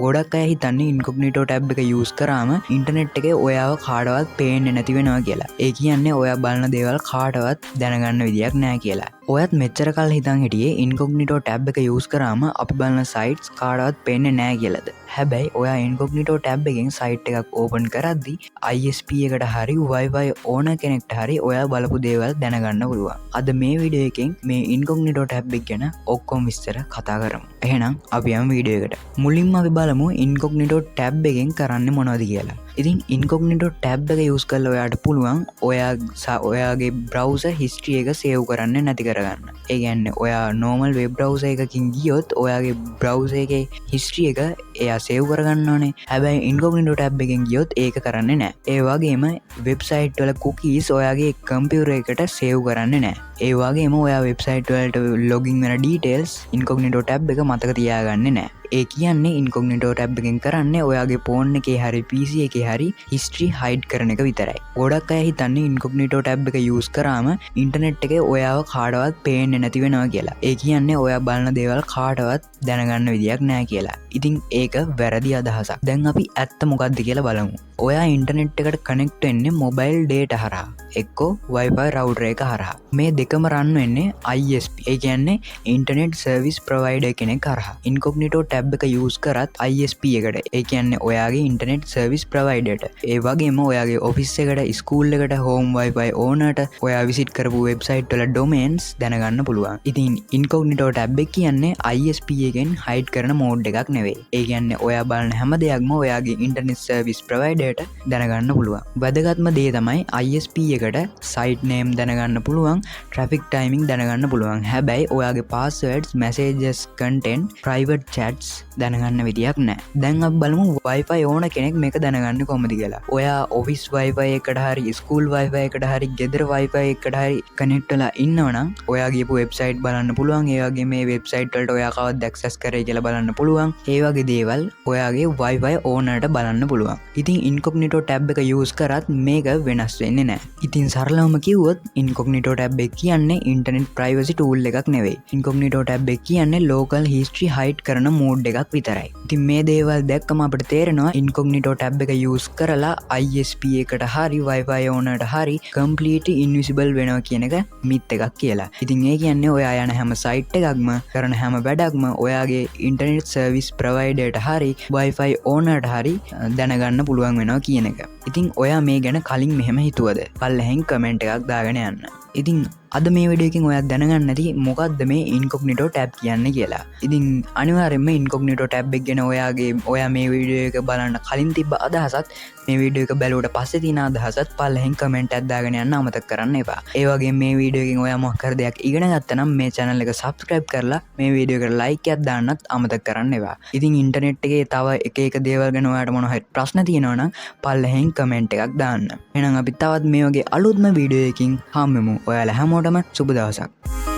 ගොඩක් අය හිතන්නේ ඉන්කොග්නිටෝ ටැබ් එක යූස් කරාම ඉන්ටර්නෙට් එකේ ඔයාව කාටවත් පේන්නේ නැති වෙනවා කියලා. ඒ කියන්නේ ඔයා බලන දේවල් කාටවත් දැනගන්න විදියක් නෑ කියලා. ඔයත් මෙච්චර කල් හිතන් හිටියේ ඉන්කොග්නිටෝ ටැබ් එක යූස් කරාම අපි බලන සයිට්ස් කාටවත් පේන්නේ නෑ කියලාද? හැබැයි ඔයා ඉන්කොග්නිටෝ ටැබ් එකෙන් සයිට් එකක් ඕපන් කරද්දි ISP එකට හරි Wi-Fi ඕනර් කෙනෙක්ට හරි ඔයා බලපු දේවල් දැනගන්න පුළුවන්. අද මේ වීඩියෝ එකෙන් මේ ඉන්කොග්නිටෝ ටැබ් එක ගැන ඔක්කොම විස්තර කතා කරමු. එහෙනම් අපි යමු වීඩියෝ එකට. මුලින්ම අපි බලමු ඉන්කොග්නිටෝ ටැබ් එකෙන් කරන්නේ මොනවද කියලා. ඉතින් ඉන්කොග්නිටෝ ටැබ් එක යූස් කරලා ඔයාට පුළුවන් ඔයාගේ බ්‍රවුසර් හිස්ටරි එක සේව් කරන්න නැති කරගන්න. ඒ කියන්නේ ඔයා නෝමල් වෙබ් බ්‍රවුසර් එකකින් ගියොත් ඔයාගේ බ්‍රවුසර් එකේ හිස්ටරි එක එයා සේව් කරගන්න ඕනේ. හැබැයි ඉන්කොග්නිටෝ ටැබ් එකෙන් ගියොත් ඒක කරන්නේ නෑ. ඒ වගේම වෙබ්සයිට් වල කුකීස් ඔයාගේ කම්පියුටර් එකට සේව් කරන්නේ නෑ. ඒ වගේම ඔයා වෙබ්සයිට් වලට ලොගින් වෙන ඩීටේල්ස් ඉන්කොග්නිටෝ ටැබ් එක මතක තියාගන්නේ නෑ. ඒ කියන්නේ ඉන්කොග්නිටෝ ටැබ් එකෙන් කරන්නේ ඔයාගේ ෆෝන් එකේ හරි PC එකේ හරි හිස්ටරි හයිඩ් කරන එක විතරයි. ගොඩක් අය හිතන්නේ ඉන්කොග්නිටෝ ටැබ් එක යූස් කරාම ඉන්ටර්නෙට් එකේ ඔයාව කාටවත් පේන්නේ නැති වෙනවා කියලා. ඒ කියන්නේ ඔයා බලන දේවල් කාටවත් දැනගන්න විදියක් නෑ කියලා. ඉතින් ඒක වැරදි අදහසක්. දැන් අපි ඇත්ත මොකද්ද කියලා බලමු. ඔයා ඉන්ටර්නෙට් එකට කනෙක්ට් වෙන්නේ මොබයිල් ඩේටා හරහා, එක්කෝ Wi-Fi router එක හරහා. මේ දෙකම රන් වෙන්නේ ISP. ඒ කියන්නේ ඉන්ටර්නෙට් සර්විස් ප්‍රොවයිඩර් කෙනෙක් හරහා. ඉන්කොග්නිටෝ ටැබ් එක යූස් කරත් ISP එකට, ඒ කියන්නේ ඔයාගේ ඉන්ටර්නෙට් සර්විස් ප්‍රොවයිඩර්ට, ඒ වගේම ඔයාගේ ඔෆිස් එකට, ස්කූල් එකට, හෝම් Wi-Fi ඕනර්ට ඔයා විසිට් කරපු වෙබ්සයිට් වල ඩොමේන්ස් දැනගන්න පුළුවන්. ඉතින් ඉන්කොග්නිටෝ ටැබ් එක කියන්නේ ISP එකෙන් හයිඩ් කරන මෝඩ් එකක් නෙවෙයි. ඒ කියන්නේ ඔයා බලන හැම දෙයක්ම ඔයාගේ ඉන්ටර්නෙට් සර්විස් ප්‍රොවයිඩර්ට දැනගන්න පුළුවන්. වැදගත්ම දේ තමයි ISP එකට සයිට් නේම් දැනගන්න පුළුවන්, ට්‍රැෆික් ටයිමිං දැනගන්න පුළුවන්. හැබැයි ඔයාගේ පාස්වර්ඩ්ස්, මැසේජස්, කන්ටෙන්ට්, ප්‍රයිවට් චැට්ස් දැනගන්න විදියක් නෑ. දැන් අපි බලමු Wi-Fi ඕන කෙනෙක් මේක දැනගන්නේ කොහොමද කියලා. ඔයා ඔෆිස් Wi-Fi එකට හරි ස්කූල් Wi-Fi එකට හරි ගෙදර Wi-Fi එකට හරි කනෙක්ට් වෙලා ඉන්නවනම් ඔයා ගියපු වෙබ්සයිට් බලන්න පුළුවන්. ඒ වගේ මේ වෙබ්සයිට් වලට ඔයා කවද්ද ඇක්සස් කරේ කියලා බලන්න පුළුවන්. ඒ වගේ දේවල් ඔයාගේ Wi-Fi ඕනර්ට බලන්න පුළුවන්. ඉතින් ඉන්කොග්නිටෝ ටැබ් එක යූස් කරත් මේක වෙනස් වෙන්නේ නෑ. ඉතින් සරලවම කිව්වොත් ඉන්කොග්නිටෝ ටැබ් එක කියන්නේ ඉන්ටර්නෙට් ප්‍රයිවසි ටූල් එකක් නෙවෙයි. ඉන්කොග්නිටෝ ටැබ් එක කියන්නේ ලෝකල් හිස්ටරි හයිඩ් කරන මෝඩ් එකක් විතරයි. ඉතින් මේ දේවල් දැක්කම අපිට තේරෙනවා ඉන්කොග්නිටෝ ටැබ් එක යූස් කරලා ISP එකට හරි Wi-Fi ඕනර්ට හරි කම්ප්ලීට් ඉන්විසිබල් වෙනවා කියන එක මිත් එකක් කියලා. ඉතින් ඒ කියන්නේ ඔයා යන හැම සයිට් එකක්ම කරන හැම වැඩක්ම ඔයාගේ ඉන්ටර්නෙට් සර්විස් ප්‍රොවයිඩර්ට හරි Wi-Fi ඕනර්ට හරි දැනගන්න පුළුවන් වෙනවා කියන එක. ඉතින් ඔයා මේ ගැන කලින් මෙහෙම හිතුවද? පල්ලෙහෙන් කමෙන්ට් එකක් දාගෙන යන්න. ඉතින් අද මේ වීඩියෝ එකෙන් ඔයා දැනගන්න ඇති මොකද්ද මේ ඉන්කොග්නිටෝ ටැබ් කියන්නේ කියලා. ඉතින් අනිවාර්යයෙන්ම ඉන්කොග්නිටෝ ටැබ් එක ගැන ඔයා මේ වීඩියෝ එක බලන්න කලින් තිබ්බ අදහසත් මේ වීඩියෝ එක බැලුවට පස්සේ තියෙන අදහසත් පල්ලෙහෙන් කමෙන්ට් එකක් දාගෙන යන්න අමතක කරන්න එපා. ඒ වගේම මේ වීඩියෝ එකෙන් ඔයා මොකක් හරි දෙයක් ඉගෙන ගත්තා නම් මේ channel එක subscribe කරලා මේ වීඩියෝ එකට like එකක් දාන්නත් අමතක කරන්න එපා. ඉතින් ඉන්ටර්නෙට් එකේ තව එක එක දේවල් ගැන ඔයාට මොන හරි ප්‍රශ්න තියෙනවා නම් පල්ලෙහෙන් කමෙන්ට් එකක් දාන්න. එහෙනම් අපි තවත් මේ වගේ අලුත්ම වීඩියෝ එකකින් හම්බෙමු. ඔයාලා හැමෝටම සුබ දවසක්.